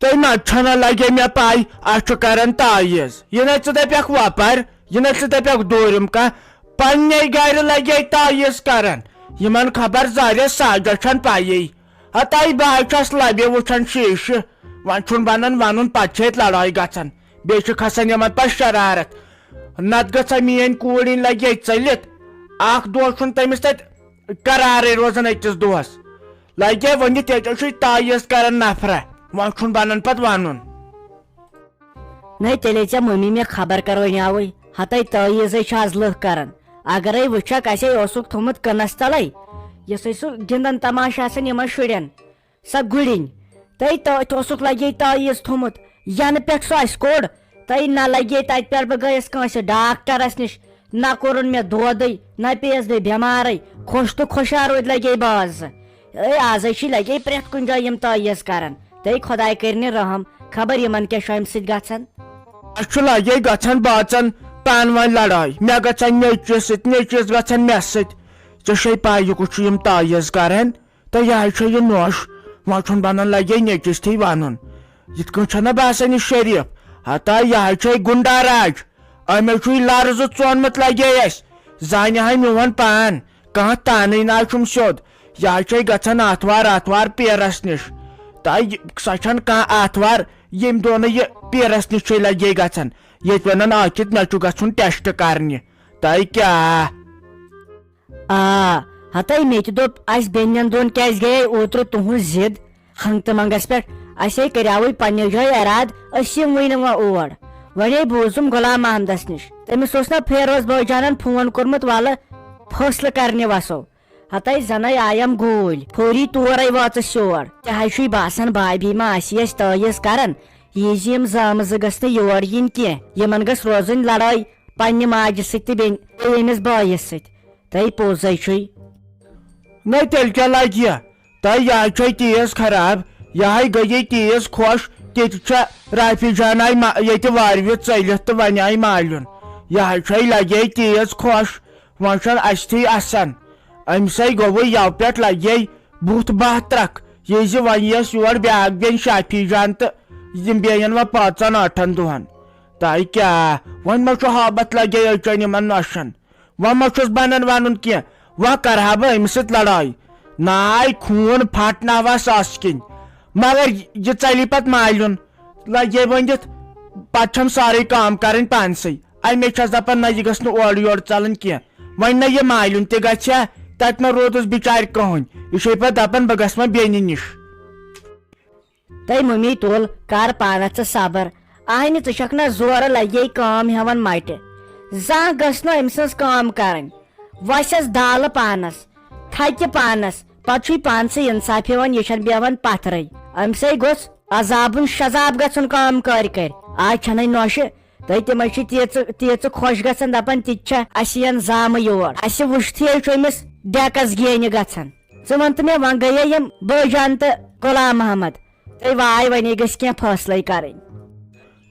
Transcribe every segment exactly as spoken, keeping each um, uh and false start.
تہٕ نہ چھنہ لگے مےٚ پَے، اَسہِ چھُ کران تعویٖذ۔ یہِ نَے ژٕ دَپٮ۪کھ وۄپَر، یہِ نَے ژٕ دَپٮ۪کھ دوٗرِم کانٛہہ، پننے گرِ لگے تعویٖذ کران۔ یِمن خبر زارے ساجہ چھَن پَیی۔ ہتاے بہٕ حظ چھَس لبہِ وٕچھان شیٖشہٕ۔ وۄنۍ چھُنہٕ بنان ونُن، پتہٕ چھِ ییٚتہِ لڑٲے گژھان۔ بیٚیہِ چھِ کھسان یِمن پتہٕ شرارت۔ نتہٕ گٔژھا میٲنۍ کوٗر یِنۍ لگے ژٔلِتھ۔ اکھ دۄہ چھُنہٕ تٔمِس تتہِ قرارٕے روزان أکِس دۄہس۔ لگے ؤنِتھ ییٚتہِ چھُے تعویٖذ کران نفرہ۔ وۄنۍ چھُنہٕ بنان پتہٕ ونُن۔ نَے تیٚلے ژےٚ مٔمی مےٚ خبر کروٕنیاوٕے۔ ہتَے تعویٖذے چھِ از لٕکھ کران۔ اگرے وٕچھکھ، اسے اوسُکھ تھوٚمُت کٕنس تلے۔ یُسے سُہ گِنٛدان تماشہٕ آسان یِمن شُرٮ۪ن۔ سۄ گُرِنۍ۔ تَے تٔتھۍ اوسُکھ لگے تعویٖذ تھوٚمُت۔ ینہٕ پٮ۪ٹھ سُہ اسہِ کوٚڑ۔ تَے نہ لگے تتہِ پٮ۪ٹھ بہٕ گٔیس کٲنٛسہِ ڈاکٹرس نِش۔ نہ کوٚرُن مےٚ دودٕے، نہ پیٚیَس بہٕ بٮ۪مارٕے، خۄش تہٕ خۄشحال روٗدۍ لگے بہٕ آز۔ اے، آزے چھِ لگے پرٛٮ۪تھ کُنہِ جایہِ یِم تعویٖذ کران۔ تہٕ خۄداے کٔرِنہِ رحم، خبر یِمن کیٛاہ چھُ اَمہِ سۭتۍ گژھان۔ اَسہِ چھُ لگے گژھان باژن پانہٕ ؤنۍ لڑٲے، مےٚ گژھان نیٚچوِس سۭتۍ، نیٚچوِس گژھان مےٚ سۭتۍ۔ ژےٚ چھے پَے یہِ کُس چھُ یِم تعویٖذ کران؟ تہٕ یہِ حظ چھےٚ یہِ نوٚش، وۄنۍ چھُنہٕ بنان لگے نیٚچوِس تھی ونُن۔ یِتھ کٔنۍ چھَنہ باسان یہِ شریٖف، ہتا یہِ حظ چھے گُنڈا راج۔ أمۍ حظ چھُ یہِ لرزٕ ژونمُت لگے اَسہِ، زانہِ ہا میون پان، کانٛہہ تانٕے نہ حظ چھُم سیوٚد۔ یہِ حظ چھے گژھان آتھوار آتھوار پیرس نِش۔ تہٕ یہِ، سۄ چھَنہٕ کانٛہہ آتھوار، ییٚمہِ دۄہ نہٕ یہِ پیرس نِش چھے لگے گژھان۔ ییٚتہِ ونان عاقد مےٚ چھُ گژھُن ٹیسٹ کرنہِ۔ تہٕ کیٛاہ؟ آ، ہتے مےٚ تہِ دوٚپ، اسہِ بیٚنٮ۪ن دۄن کیٛازِ گٔیے اوترٕ تُہنٛز ضد ہنٛگتہٕ منٛگس پٮ۪ٹھ؟ اسے کریاوٕے پننہِ جایہِ ارادٕ، أسۍ یِموٕے نہٕ وۄنۍ اور۔ وۄنۍ بوٗزُم غلام محمدس نِش، تٔمِس اوس نہ فیروز بٲے جانن فون کوٚرمُت، ولہٕ فٲصلہٕ کرنہِ وسو۔ ہتے زنے آیم گوٗلۍ، فوری تورے وٲژٕس یور۔ تہِ حظ چھُے باسان بابی ما آسی اسہِ تعویٖذ کران، یہِ زِ یِم زامہٕ زٕ گٔژھ نہٕ یور یِنۍ کینٛہہ، یِمن گٔژھ روزٕنۍ لڑٲے پننہِ ماجہِ سۭتۍ تہٕ بیٚنہِ، بیٚیہِ أمِس بٲیِس سۭتۍ۔ تہٕ پوٚزے چھُے۔ نہ تیٚلہِ کیٛاہ لگہِ یہِ؟ تہٕ یہِ حظ چھے تیٖژ خراب، یہِ ہاے گٔیے تیٖژ خۄش، تیٚتہِ چھےٚ رافی جان آیہِ ما-، ییٚتہِ وارِ وِتھ ژٔلِتھ تہٕ وۄنۍ آیہِ مالیُن۔ یہِ حظ چھے لگے تیٖژ خۄش، وۄنۍ چھَنہٕ اَسہِ تھی اَسان۔ أمۍ سٕے گوٚوُے یَوٕ پٮ۪ٹھ لگے بُتھ باہ ترکھ، یہِ زِ وۄنۍ یِیَس یور بیٛاکھ بیٚنہِ شافی جان تہٕ یِم بیٚیَن وۄنۍ پانٛژَن ٲٹھَن دۄہَن۔ تہٕ کیٛاہ، وۄنۍ ما چھُ ہابَتھ لگے أچھَن یِمَن نۄشَن؟ وۄنۍ ما چھُس بنان ونُن کینٛہہ، وۄنۍ کرٕ ہا بہٕ أمِس سۭتۍ لڑٲے۔ ناے خوٗن پھٹناوس آسہٕ کِنۍ، مگر یہِ ژلہِ پتہٕ مالیُن، لگے ؤنِتھ، پتہٕ چھم سارے کٲم کرٕنۍ پانسٕے۔ اَمے چھس دپان، نہ، یہِ گٔژھ نہٕ اورٕ یورٕ ژلٕنۍ کینٛہہ۔ وۄنۍ نہ یہِ مالیُن تہِ گژھِ ہا، تتہِ نہ روٗدُس بچارِ کٕہٕنۍ۔ یہِ چھے پتہٕ دپان، بہٕ گژھٕ وۄنۍ بیٚنہِ نِش۔ تہٕ مٔمی تُل، کر پانس ژٕ صبر۔ اہنہِ، ژٕ چھکھ نہ زورٕ لگے کٲم ہٮ۪وان مٹہِ۔ زانٛہہ گٔژھ نہٕ أمۍ سٕنٛز کٲم کرٕنۍ۔ وسٮ۪س دالہٕ پانس، تھکہِ پانس، پتہٕ چھُے پانسٕے انصاف یِوان، یہِ چھنہٕ بیہوان پتھرٕے۔ أمۍ سٕے گوٚژھ عذابُن شذاب گژھُن کٲم کٲرۍ کٲرۍ۔ آز چھنَے نۄشہِ، تہٕ تِمے چھِ تیٖژٕ، تیٖژٕ خۄش گژھان، دپان، تہِ تہِ چھےٚ اسہِ یِن زامہٕ یور۔ اسہِ وٕچھتھٕے چھُ أمِس ڈیکس گینہِ گژھان۔ ژٕ وَن تہٕ مےٚ، وۄنۍ گٔیے یِم بٲے جان تہٕ غلام محمد۔ تہٕ واے، وۄنۍ گژھِ کینٛہہ فٲصلَے کَرٕنۍ۔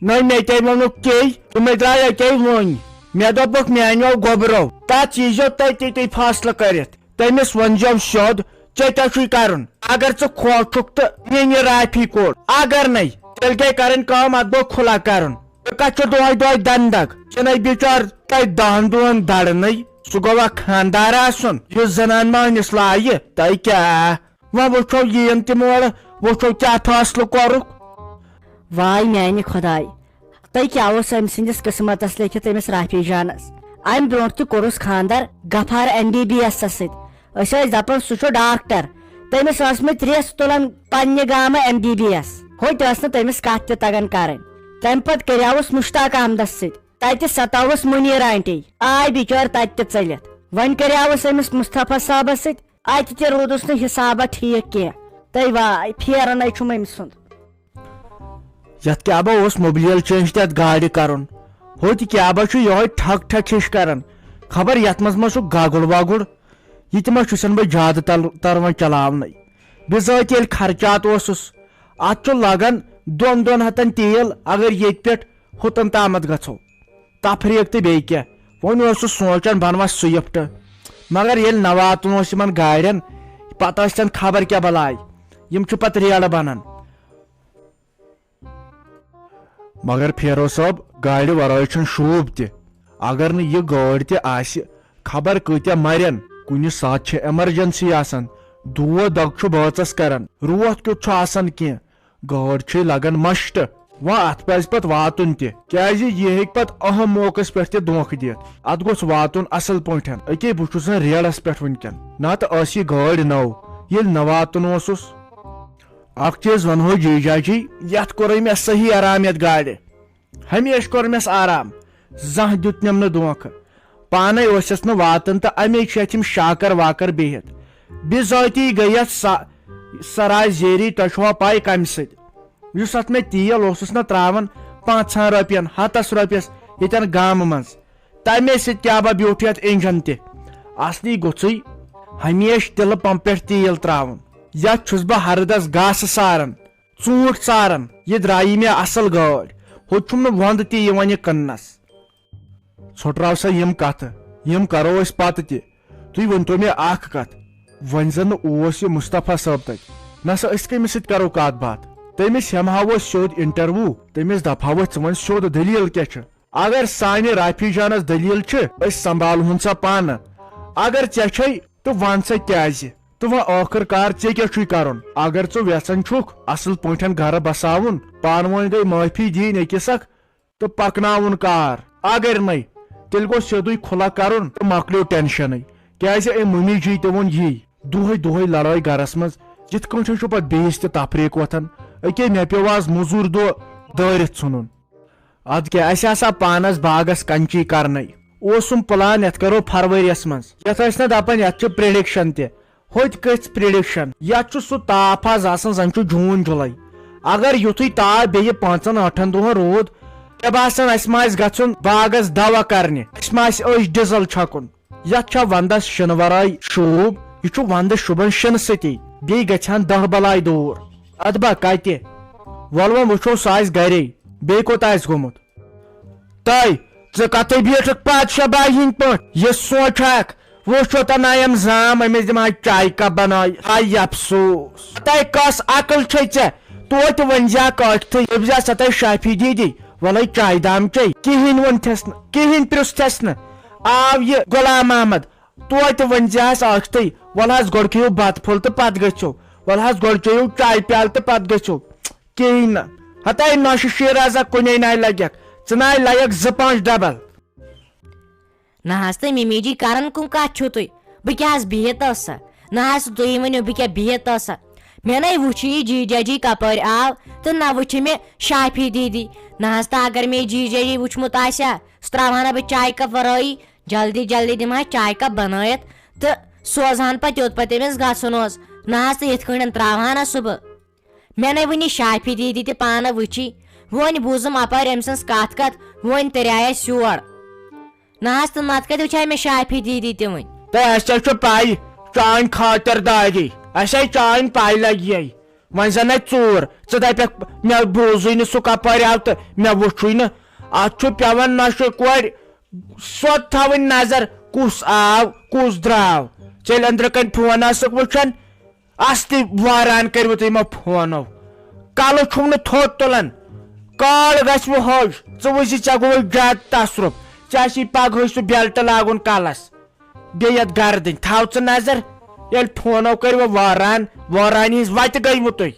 نہ، مےٚ تے ووٚنُکھ تی، تِمے درٛاے اَتے وۄنۍ۔ مےٚ دوٚپُکھ، میٛانیو گوٚبرو، تَتھ ییٖزیو تُہۍ تِتی فٲصلہٕ کٔرِتھ۔ تٔمِس ؤنۍزیو سیوٚد، ژےٚ کیٛاہ چھُے کَرُن؟ اگر ژٕ خۄش چھُکھ تہٕ نِن یہِ رافی کوٚر، اگر نَے، تیٚلہِ گٔے کَرٕنۍ کٲم، اَتھ گوٚو کھُلا کَرُن۔ ژٕ کَتھ چھُ دۄہَے دۄہَے دَنٛدَگ؟ ژےٚ نَے بِچار تۄہہِ دَہَن دۄہَن دَرنٕے۔ سُہ گوٚوا خانٛدار آسُن، یُس زنان مٲنِس لایہِ؟ تۄہہِ کیٛاہ؟ وۄنۍ وٕچھو یِیِن تِم اورٕ، وٕچھو کیٛاہ فٲصلہٕ کوٚرُکھ۔ واے میانہِ خۄداے، تۄہہِ کیٛاہ اوس أمۍ سٕنٛدِس قٕسمتس لیکھِتھ أمِس رافی جانس؟ امہِ برونٛٹھ تہِ کوٚرُس خانٛدر غفار ایم بی بی ایسس سۭتۍ۔ أسۍ ٲسۍ دپان سُہ چھُ ڈاکٹر، تٔمِس ٲسمٕتۍ رٮ۪س تُلان پننہِ گامہٕ ایم بی بی ایس، ہوٚتہِ ٲس نہٕ تٔمِس کتھ تہِ تگان کرٕنۍ۔ تمہِ پتہٕ کریاوُس مشتاق احمدس سۭتۍ، تتہِ ستٲوٕس منیر آنٹی، آے بچٲر تتہِ تہِ ژٔلِتھ۔ وۄنۍ کریاوُس أمِس مصطفیٰ صٲبس سۭتۍ، اتہِ تہِ روٗدُس نہٕ حسابہ ٹھیک کینٛہہ۔ تہٕ واے، پھیرنے چھُم أمۍ سُنٛد۔ یتھ کیٛاہ با اوس موبلیل چینج تہِ اتھ گاڑِ کرُن؟ ہوٚتہِ کیٛاہ با چھُ یہوے ٹھک ٹھک ہِش کران؟ خبر یتھ منٛز ما چھُ گگُر وگُر؟ یہِ تہِ ما چھُسن بہٕ زیادٕ تل-، تر وۄنۍ چلاونَے؟ بِذٲتی ییٚلہِ خرچات اوسُس، اتھ چھُ لگان دۄن دۄن ہتن تیل، اگر ییٚتہِ پٮ۪ٹھ ہوٚتن تامتھ گژھو۔ تفریٖق تہٕ بیٚیہِ کیٛاہ؟ وۄنۍ اوسُس سونٛچان بنہٕ وس سوئفٹ، مگر ییٚلہِ نہ واتُن اوس یِمن گاڑٮ۪ن، پتہٕ ٲسۍ تن خبر کیٛاہ بلاے، یِم چھِ پتہٕ ریڑٕ بنان۔ مگر پھیرو صٲب، گاڑِ ورٲے چھُنہٕ شوٗب تہِ۔ اگر نہٕ یہِ گٲڑۍ تہِ آسہِ، خبر کۭتیاہ مرن۔ کُنہِ ساتہٕ چھِ ایمرجنسی آسان، دود دگ چھُ بٲژس کران، روتھ کیُتھ چھُ آسان کینٛہہ، گٲڑۍ چھے لگان مشٹہٕ۔ وۄنۍ اتھ پزِ پتہٕ واتُن تہِ، کیازِ یہِ ہیٚکہِ پتہٕ اہم موقعس پٮ۪ٹھ تہِ دھوکہٕ دِتھ۔ اتھ گوٚژھ واتُن اصل پٲٹھۍ۔ أکے بہٕ چھُس زن ریڑس پٮ۪ٹھ وٕنکٮ۪ن، نتہٕ ٲس یہِ گٲڑۍ نٔو، ییٚلہِ نہٕ واتُن اوسُس۔ اکھ چیٖز ونہو جی جاجی، یتھ کوٚرُے مےٚ صحیح آرام یتھ گاڑِ۔ ہمیشہِ کوٚر مےٚ آرام، زانٛہہ دیُت نٮ۪م نہٕ دھوکہٕ۔ پانے ٲسِس نہٕ واتان تہٕ امے چھِ اتھ یِم شاکر واکر بِہِتھ۔ بِذٲتی گٔیَس سا-، سرا زیری، تۄہہِ چھوا پاے کمہِ سۭتۍ؟ یُس اتھ مےٚ تیل اوسُس نہ تراوان پانٛژہن رۄپین، ہتس رۄپیس ییٚتٮ۪ن گامہٕ منٛز، تمے سۭتۍ کیٛاہ با بیوٗٹھ یتھ انجن تہِ۔ اصلی گوٚژھُے ہمیشہِ تِلہٕ پمپہٕ پٮ۪ٹھ تیل تراوُن۔ یتھ چھُس بہٕ ہردس گاسہٕ ساران، ژوٗنٛٹھۍ ژاران، یہِ درٛایی مےٚ اصل گٲڑۍ، ہُتہِ چھُم نہٕ وندٕ تہِ یِوان یہِ کٕننس۔ ژھۄٹراو سا یِم کتھٕ، یِم کرو أسۍ پتہٕ تہِ۔ تُہۍ ؤنۍتو مےٚ اکھ کتھ، وۄنۍ زن نہٕ اوس یہِ مصطفیٰ صٲب تتہِ، نہ سا أسۍ کٔمِس سۭتۍ کرو کتھ باتھ؟ تٔمِس ہٮ۪مہٕ ہاو أسۍ سیوٚد انٹرویو، تٔمِس دپہٕ ہاو أسۍ، ژٕ وَن سیوٚد دٔلیٖل کیٛاہ چھِ۔ اگر سانہِ رافی جانس دٔلیٖل چھِ، أسۍ سنبھالہون سا پانہٕ۔ اگر ژےٚ چھے، تہٕ وَن سا کیٛازِ؟ تہٕ وۄنۍ ٲخٕر کار ژےٚ کیٛاہ چھُے کرُن؟ اگر ژٕ وٮ۪ژھان چھُکھ اصل پٲٹھۍ گرٕ بساوُن، پانہٕ ؤنۍ گٔے معٲفی دِنۍ أکِس اکھ، تہٕ پکناوُن کار۔ اگر نَے، تیٚلہِ گوٚو سیوٚدُے کھُلا کرُن تہٕ مۄکلیو ٹینشنٕے۔ کیازِ أمۍ مٔمی جی تہِ ووٚن یی، دۄہے دۄہے لڑٲے گرس منٛز، یِتھ کٲٹھۍ چھُ پتہٕ بیٚیِس تہِ تفریٖق وۄتھان۔ أکے مےٚ پیوٚو آز موٚزوٗرۍ دۄہ دٲرِتھ ژھُنُن۔ ادٕ کیٛاہ، اسہِ آسہٕ ہا پانس باغس کنچی کرنے۔ اوسُم پلان یتھ کرو فرؤریس منٛز، یتھ ٲسۍ نہ دپان یتھ چھِ پریڈکشن تہِ۔ ہوٚتہِ کٔژ پریڈکشن؟ یتھ چھُ سُہ تاپھ آز آسان، زن چھُ جوٗن جُلے۔ اگر یُتھُے تاپھ بیٚیہِ پانٛژن ٲٹھن دۄہن روٗد، مےٚ باسان، اسہِ ما آسہِ گژھُن باغس دوا کرنہِ، اسہِ ما آسہِ أچھ ڈیزل چھکُن۔ یتھ چھا ونٛدس شِنہٕ ورٲے شوٗب؟ یہِ چھُ ونٛدٕ شوٗبان شِنہٕ سۭتی، بیٚیہِ گژھِ ہن دہ بلاے دوٗر۔ ادٕ با کتہِ؟ وَلہٕ وۄنۍ وٕچھو، سُہ آسہِ گرے، بیٚیہِ کوٚت آسہِ گوٚمُت؟ تۄہہِ، ژٕ کتھے بیٖٹھکھ پادشاہ باے ہٕنٛدۍ پٲٹھۍ؟ یہِ سونٛچھ اکھ، وٕچھ اوتاہ نایم زام، أمِس دِمہٕ ہا چایہِ کپ بنٲوِتھ۔ ہاے افسوس۔ تۄہہِ کۄس عقل چھے ژےٚ؟ توتہِ ؤنۍ زِ ہا کٲٹھۍ تھٕے، دٔپۍ زِ ہا سا تۄہہِ شافی دیدی، وَلَے چایہِ دام چے۔ کِہیٖنۍ ووٚنتھَس نہٕ، کِہیٖنۍ پرٛژھتھَس نہٕ۔ آو یہِ غلام محمد، توتہِ ؤنۍ زِ ہَس ٲٹھتٕے، وَلہٕ حظ گۄڈٕ کھیٚیِو بَتہٕ پھوٚل تہٕ پَتہٕ گٔژھِو۔ وَلہٕ حظ گۄڈٕ چیٚیِو چایہِ پیٛالہٕ تہٕ پَتہٕ گٔژھِو۔ کِہیٖنۍ نہٕ۔ ہَتاے نۄشہِ شیٖر آسا کُنے ناے لَگٮ۪کھ۔ ژٕ ناے لَیَکھ زٕ پانٛژھ ڈبل۔ نہ حظ تہٕ مِمی جی، کران کٕم کتھ چھِو تُہۍ؟ بہٕ کیٛاہ حظ بِہِتھ ٲسا؟ نہ حظ تُہی ؤنِو، بہٕ کیٛاہ بِہِتھ ٲسا؟ مےٚ نے وُچھ یہِ جی جاجی کپٲرۍ آو، تہٕ نہ وُچھِ مےٚ شافی دیدی۔ نہ حظ تہٕ اگر مےٚ یہِ جی جاجی وُچھمُت آسہِ ہا، سُہ ترٛاوہا نہ بہٕ چایہِ کپ ورٲیی۔ جلدی جلدی دِمہٕ ہا چایہِ کپ بنٲیِتھ تہٕ سوزہان پتہٕ یوٚت پتہٕ أمِس گژھُن اوس۔ نہ حظ تہٕ یِتھ کٲٹھۍ ترٛاوہا نہ سُہ بہٕ۔ مےٚ نے وُنہِ شافی دیدی تہِ پانہٕ وُچھی۔ وۄنۍ بوٗزُم اپٲرۍ أمۍ سٕنٛز کتھ کتھ، وۄنۍ تریایس یور۔ نہ حظ تہٕ نتہٕ کتہِ وُچھے مےٚ شافی دیدی تہِ وُنہِ۔ تہٕ اسہِ حظ چھُ پاے چٲنۍ خاطرداری، اسہِ ہے چٲنۍ پاے لگی ہے۔ وۄنۍ زن اتہِ ژوٗر، ژٕ دپکھ مےٚ بوٗزٕے نہٕ سُہ کپٲرۍ آو تہٕ مےٚ وُچھُے نہٕ۔ اتھ چھُ پیوان نۄشہِ کورِ سیوٚد تھاوٕنۍ نظر، کُس آو کُس درٛاو۔ ژےٚ ییٚلہِ أنٛدرٕ کنۍ فون ٲسٕکھ وُچھان، اصلی واران کٔرِو تُہۍ یِمو فونو۔ کلہٕ چھُم نہٕ تھوٚد تُلان۔ کال گژھِ وۄنۍ حٲج۔ ژٕ وٕچھ زِ ژےٚ گوٚوُے زیادٕ تصرُف۔ ژےٚ آسی پگہٕے سُہ بیلٹ لاگُن کلس۔ بیٚیہِ یتھ گردٕنۍ۔ تھاو ژٕ نظر۔ ییٚلہِ فونو کٔرِو واران، وارانہِ ہِنٛز وتہِ گٔیوٕ تُہۍ۔